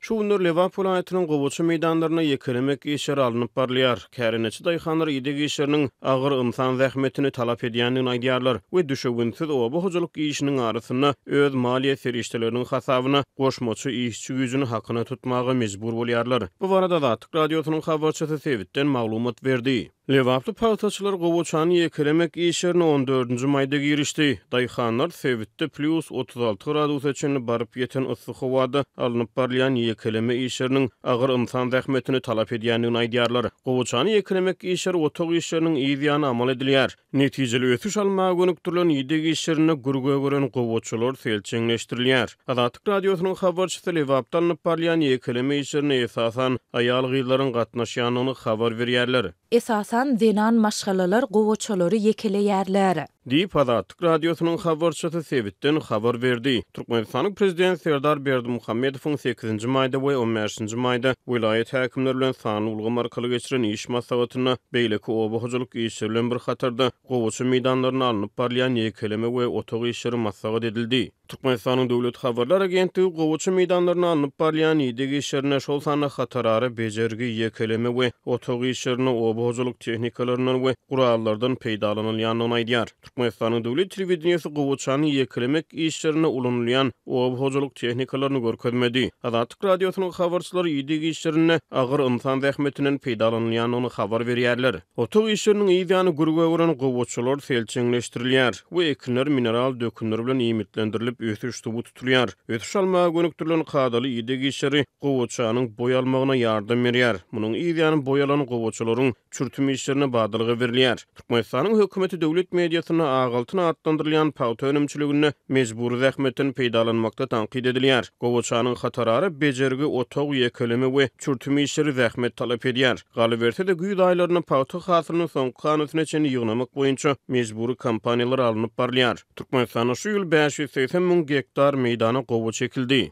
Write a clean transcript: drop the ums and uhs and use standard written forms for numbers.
Şu günler Lebap welaýatynyň gowaça meýdanlarynda ýekelemek işleri alnyp barylýar. Kärendeçi daýhanlar ideg işleriniň agyr ynsan zähmetini talap edýändigini aýdýarlar we düşewüntsiz oba hojalyk işiniň arasynda öz maliýe serişdeleriniň hasabyna goşmaça işçi güýjüni hakyna tutmaga mejbur bolýarlar. Bu barada Azatlyk Radiosynyň habarçysy sebitden maglumat berdi. Lebaply pagtaçylar gowaçany ýekelemek işlerine on dördünji maýda girişdi. Daýhanlar sebitde plýus 36 gradusa çenli baryp ýeten yssy howada alnyp barylýan ýekeleme işleriniň agyr ynsan zähmetini talap edýändigini aýdýarlar. Gowaçany ýekelemek işleri otag işleriniň yz ýany amal edilýär. Netijeli ösüş almaga gönükdirilen ideg işlerinde gür gögeren gowaçalar selçeňleşdirilýär. Azatlyk Radiosynyň habarçysy Lebapda alnyp barylýan ýekeleme işlerine esasan aýal-gyzlaryň gatnaşýandygyny habar berýärler. Esasan zenan maşgalalar gowaçalary ýekeleýärler. Diýip, Azatlyk Radiosynyň habarçysy sebitden habar berdi. Türkmenistanyň Prezidenti Serdar Berdimuhamedowyň sekizinji maýda we on bäşinji maýda welaýat häkimleri bilen sanly ulgam arkaly geçiren iş maslahatynda beýleki oba hojalyk işleri bilen bir hatarda gowaça meýdanlarynda alnyp barylýan ýekeleme we otag işleri maslahat edildi. Türkmenistanyň Döwlet habarlar agentligi gowaça meýdanlarynda alnyp barylýan ideg işlerinde, şol sanda hatarara bejergi, ýekeleme we otag işlerinde oba hojalyk tehnikalaryndan we gurallardan peýdalanylýandygyny aýdýar. Türkmenistanyň döwlet telewideniýesi gowaçany ýekelemek işlerinde ulanylýan oba hojalyk tehnikalaryny görkezmedi. Azatlyk Radiosynyň habarçylary ideg işlerinde agyr ynsan zähmetinden peýdalanylýandygyny habar berýärler. Otag işleriniň yz ýany gür gögeren gowaçalar selçeňleşdirilýär we ekinler mineral dökünler bilen iýmitlendirilip ösüş suwy tutulýar. Ösüş almaga gönükdirilen kadaly ideg işleri gowaçanyň boý almagyna ýardam berýär. Munuň yz ýany boý alan gowaçalaryň çürtüm işlerine badalga berilýär. Türkmenistanyň hökümeti döwlet mediasynda ak altyn atlandyrylýan pagta önümçiliginde mejbury zähmetden peýdalanmakda tankyt edilýär. Gowaçanyň hatarara bejergi, otag, ýekeleme we çürtüm işleri zähmet talap edýär. Galyberse-de, güýz aýlarynda pagta hasylyny soňky hanasyna çenli ýygnamak boýunça mejbury kampaniýalar alnyp barylýar. Türkmenistanda şu ýyl 580 müň gektar meýdana gowaça ekildi.